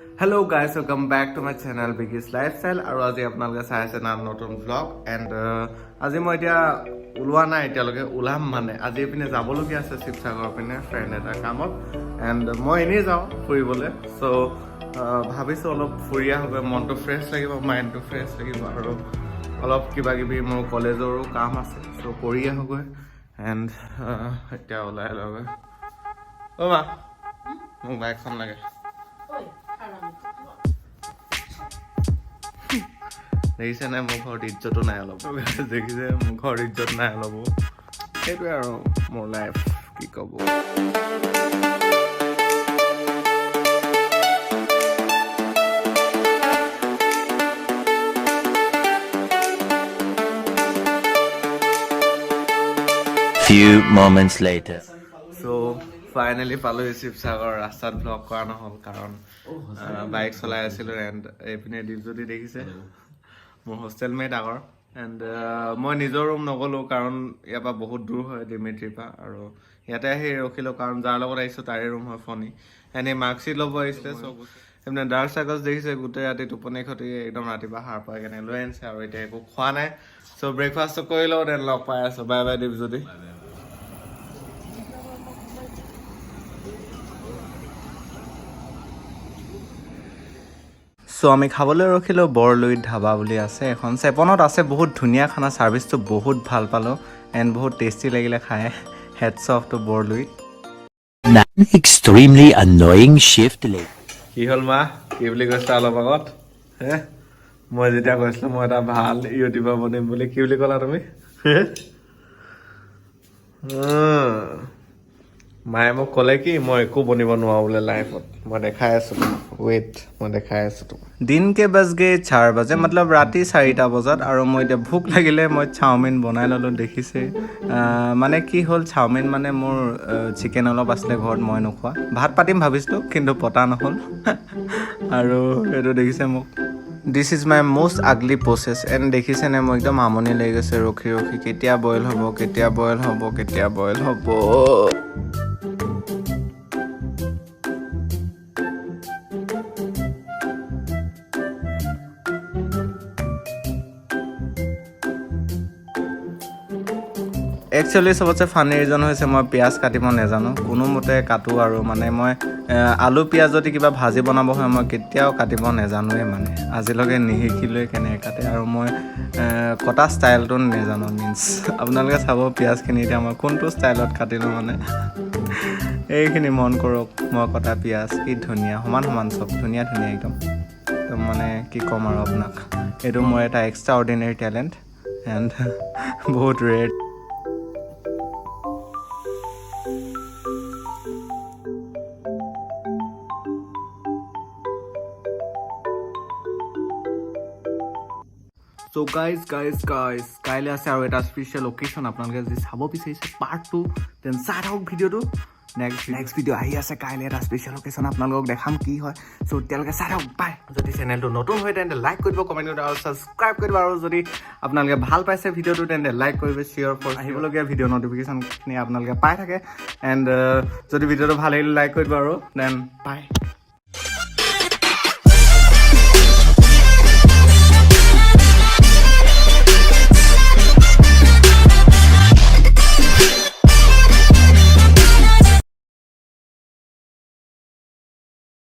Hello guys, welcome back to my channel Biki's Lifestyle. আৰু আজি আপোনালোকে চাই আছে না নতুন ভ্লগ। এণ্ড আজি মই এতিয়া ওলোৱা নাই এতিয়ালৈকে, ওলাম মানে আজি এইপিনে যাবলগীয়া আছে শিৱসাগৰৰ পিনে ফ্ৰেণ্ড এটাৰ কামত। এণ্ড মই এনেই যাওঁ ফুৰিবলৈ। চ' ভাবিছোঁ অলপ ফুৰি আহোঁগৈ, মনটো ফ্ৰেছ লাগিব, মাইণ্ডটো ফ্ৰেছ লাগিব আৰু অলপ কিবা কিবি মোৰ কলেজৰো কাম আছে, চ' কৰি আহোঁগৈ। এণ্ড এতিয়া ওলাই লওঁগৈ। অ' মা, মোক বাইকখন লাগে। দেখিছে নাই, মোৰ ঘৰত ইজ্জতো নাই অলপ। দেখিছে, মোৰ ঘৰত ইজ্জত নাই অলপো। সেইটোৱে আৰু মোৰ লাইফ, কি ক'ব। Few moments later. চ' ফাইনেলি পালোহি শিৱসাগৰ। ৰাস্তাত ভ্লগ কৰা নহ'ল, কাৰণ বাইক চলাই আছিলোঁ। এণ্ড এইপিনে দীপজ্যোতি দেখিছে, মোৰ হোষ্টেল মেট আগৰ। এণ্ড মই নিজৰ ৰুম নগ'লোঁ, কাৰণ ইয়াৰ পৰা বহুত দূৰ হয় ডিমিট্ৰিৰ পৰা আৰু ইয়াতে আহি ৰখিলোঁ, কাৰণ যাৰ লগত আহিছোঁ তাৰে ৰুম হয়, ফণি। এণ্ড এই মাৰ্কশ্বিট ল'ব আহিছিলে। চ' এইপিনে ডাৰ্ক চাৰ্কলছ দেখিছে, গোটেই ৰাতি টোপনি খতি একদম ৰাতিপুৱা সাৰ পাই কেনে লৈ আনিছে। আৰু এতিয়া একো খোৱা নাই, চ' ব্ৰেকফাষ্টটো কৰি লওঁ, then লগ পাই আছোঁ। Bye bye Dipjyoti. চ' আমি খাবলৈ ৰখিলোঁ বৰলুইত ধাবা বুলি আছে এখন, চেপনত আছে। বহুত ধুনীয়া খানা, ছাৰ্ভিচটো বহুত ভাল পালোঁ এণ্ড বহুত টেষ্টি লাগিলে খাই। Hats off to Borluit. An extremely annoying shift later. কি হ'ল মা, কি বুলি কৈছিলা অলপ আগত? হে, মই যেতিয়া কৈছিলোঁ মই এটা ভাল ইউটিউবাৰ বনিম বুলি, কি বুলি ক'লা তুমি? হে? মায়ে মোক ক'লে কি মই একো বনিব নোৱাৰো বোলে লাইফত। মই দেখাই আছোঁ তোমাক, ৱেইট, মই দেখাই আছোঁ তোমাক। दिन के बज गए 4 बजे, मतलब ৰাতি 4টা বজাত। আৰু মই এতিয়া ভোক লাগিলে, মই চাওমিন বনাই ল'লোঁ, দেখিছে। মানে কি হ'ল, চাওমিন মানে মোৰ চিকেন অলপ আছিলে ঘৰত, মই নোখোৱা। ভাত পাতিম ভাবিছিলোঁ, কিন্তু পতা নহ'ল। আৰু এইটো দেখিছে মোক, this is my most ugly process. And দেখিছেনে, মই একদম আমনি লাগি গৈছে ৰখি ৰখি, কেতিয়া বইল হ'ব, কেতিয়া বইল হ'ব, কেতিয়া বইল হ'ব। একচুৱেলি চবতছে ফানী ৰিজন হৈছে মই পিঁয়াজ কাটিব নাজানো। কোনোমতে কাটোঁ আৰু মানে মই আলু পিঁয়াজ যদি কিবা ভাজি বনাব হয়, মই কেতিয়াও কাটিব নাজানোৱেই। মানে আজিলৈকে নিশিকিলোৱে কেনেকৈ কাটে আৰু মই কটা ষ্টাইলটো নাজানো। মিনছ আপোনালোকে চাব পিঁয়াজখিনি এতিয়া মই কোনটো ষ্টাইলত কাটিলোঁ। মানে এইখিনি মন কৰক, মই কটা পিঁয়াজ কি ধুনীয়া, সমান সমান চব, ধুনীয়া ধুনীয়া একদম একদম। মানে কি ক'ম আৰু আপোনাক, এইটো মোৰ এটা এক্সট্ৰা অৰ্ডিনেৰী টেলেণ্ট এণ্ড বহুত ৰেৰ। চ' গাইজ গাইজ গাইজ, কাইলৈ আছে আৰু এটা স্পেচিয়েল অকেশ্যন। আপোনালোকে যদি চাব বিচাৰিছে পাৰ্ট 2, then চাই থাকক ভিডিঅ'টো। নেক্সট নেক্সট ভিডিঅ' আহি আছে। কাইলৈ এটা স্পেচিয়েল অকেশ্যন আপোনালোকক দেখাম কি হয়। চ' তেতিয়ালৈকে চাই থাকক, বাই। যদি চেনেলটো নতুন হয়, তেন্তে লাইক কৰিব, কমেণ্ট কৰিব আৰু ছাবস্ক্ৰাইব কৰিব। আৰু যদি আপোনালোকে ভাল পাইছে ভিডিঅ'টো, তেন্তে লাইক কৰিব, শ্বেয়াৰ ফৰ আহিবলগীয়া ভিডিঅ' নটিফিকেশ্যনখিনি আপোনালোকে পাই থাকে। এণ্ড যদি ভিডিঅ'টো ভাল লাগিলে লাইক কৰিব আৰু then বাই।